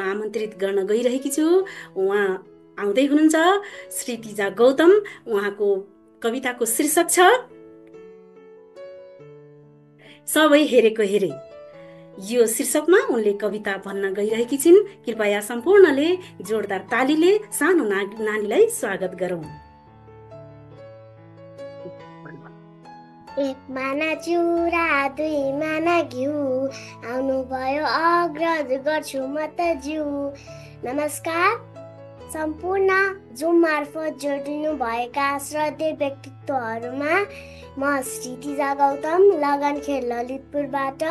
आमन्त्रित गर्न गइरहेकी छु। उहाँ आउँदै हुनुहुन्छ, श्रीतिजा गौतम। उहाँको कविताको शीर्षक छ सबै हेरेको हेरे। यो शीर्षकमा उनले कविता भन्न गइरहेकी छिन्। कृपया सम्पूर्णले जोरदार तालीले सानो नानीलाई स्वागत गरौँ। एक माना चिउरा दुई माना घिउ, आउनुभयो अग्रज गर्छु म त ज्यू। नमस्कार सम्पूर्ण जुम मार्फत जोडिनु भएका श्रद्धेय व्यक्तित्वहरूमा। म श्रीतिजा गौतम लगनखेल ललितपुरबाट।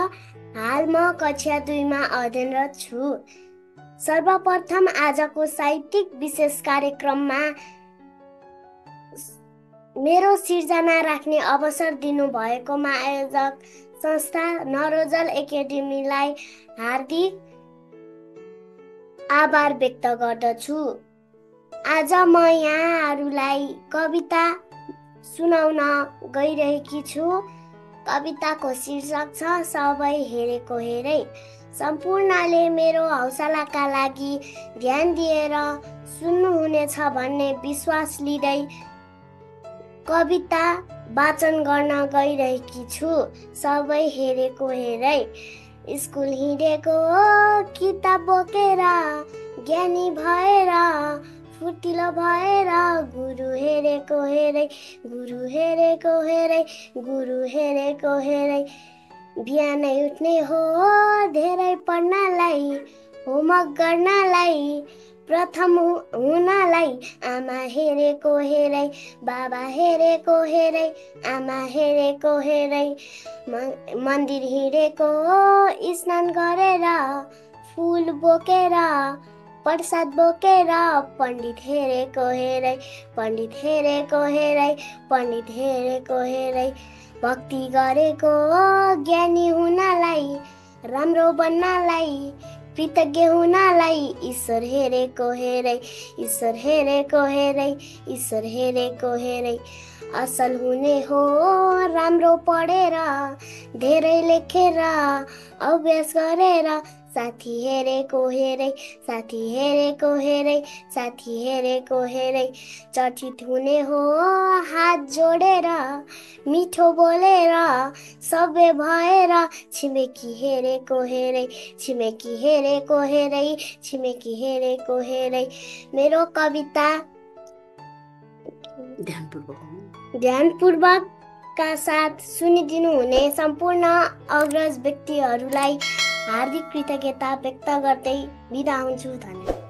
हाल म कक्षा 2 मा अध्ययनरत छु। सर्वप्रथम आजको साहित्यिक विशेष कार्यक्रममा मेरो सिर्जना राख्ने अवसर दिनुभएकोमा आयोजक संस्था नरोजल एकाडेमीलाई हार्दिक आभार व्यक्त गर्दछु। आज म यहाँहरूलाई कविता सुनाउन गइरहेकी छु। कविताको शीर्षक छ सबै हेरेको हेरै। सम्पूर्णले मेरो हौसलाका लागि ध्यान दिएर सुन्नुहुनेछ भन्ने विश्वास लिँदै कविता वाचन गर्न गइरहेकी छु। सबै हेरेको हेरै। स्कुल हिँडेको किताब बोकेर, ज्ञानी भएर फुर्तिलो भएर, गुरु हेरेको हेरै, गुरु हेरेको हेरै, गुरु हेरेको हेरै। बिहानै उठ्ने हो धेरै पढ्नलाई, होमवर्क गर्नलाई, प्रथम हुनलाई। आमा हेरेको हेरै, बाबा हेरेको हेरै, आमा हेरेको हेरै। मन्दिर हिँडेको स्नान गरेर, फुल बोकेर, प्रसाद बोकेर, पण्डित हेरेको हेरै, पण्डित हेरेको हेरै, पण्डित हेरेको हेरै। भक्ति गरेको ज्ञानी हुनलाई, राम्रो बन्नलाई, कृतज्ञ हुनलाई। ईश्वर हेरेको हेरै, ईश्वर हेरेको हेरै, ईश्वर हेरेको हेरै। असल हुने हो राम्रो पढेर, धेरै लेखेर, अभ्यास गरेर। साथी हेरेको हेरै, साथी हेरेको हेरै, साथी हेरेको हेरै। चर्चित हुने हो हात जोडेर, मिठो बोलेर, सभ्य भएर। छिमेकी हेरेको हेरै, छिमेकी हेरेको हेरै, छिमेकी हेरेको हेरै। मेरो कविता ध्यानपूर्वकका साथ सुनिदिनु हुने सम्पूर्ण अग्रज व्यक्तिहरूलाई हार्दिक कृतज्ञता व्यक्त गर्दै बिदा हुन्छु। धन्यवाद।